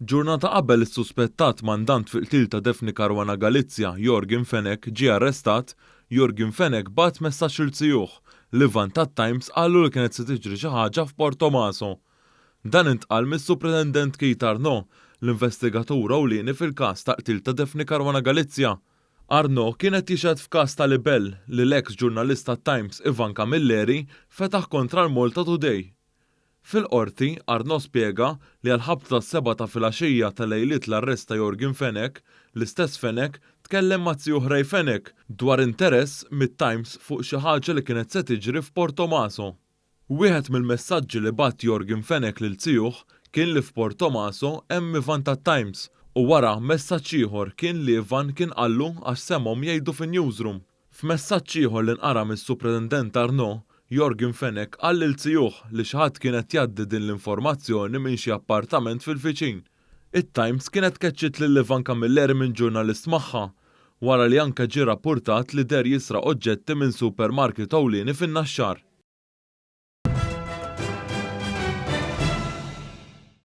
Ġurnata qabel is-suspettat mandant fil-qtil ta' Daphne Caruana Galizia, Yorgen Fenech, ġie arrestat, Yorgen Fenech bagħat messaġġ lil zijuh, l-Ivan tat-Times qallu li kienet se tiġri xi ħaġa f'Portomaso. Dan intqal mis-Supretendent Keith Arnaud, l-investigatur ewlieni fil-każ tal-qtil ta' Daphne Caruana Galizia. Arnaud kien qed jixhed f'każ ta' libell li l-eks ġurnalist tat-Times Ivan Camilleri fetaħ kontra l-Malta Today. Fil-Qorti, Arnaud spjega li għall-ħabta tas-sebgħa ta' filgħaxija ta' lejliet l-arrest ta' Yorgen Fenech, l-istess Fenech tkellem ma' zijuh Ray Fenech dwar interess mit-Times fuq xi ħaġa li kienet se tiġri f'Portomaso. Wieħed mill-messaġġi li bagħat Yorgen Fenech lil zijuh kien li f'Portomaso hemm Ivan tat-Times u wara messaġġ ieħor kien li Ivan kien qallu għax semgħhom jgħidu fin-newsroom. F'messaġġ ieħor li nqara mis-Supretendent Arnaud, Yorgen Fenech qal lil zijuh li xi ħadd kien qed jgħaddi din l-informazzjoni minn xi appartament fil-viċin. It-Times kienet keċċiet lil Ivan Camilleri minn ġurnalist magħha, wara li anke ġie rappurtat li deher jisraq oġġetti minn supermarket ewlieni fin-Naxxar.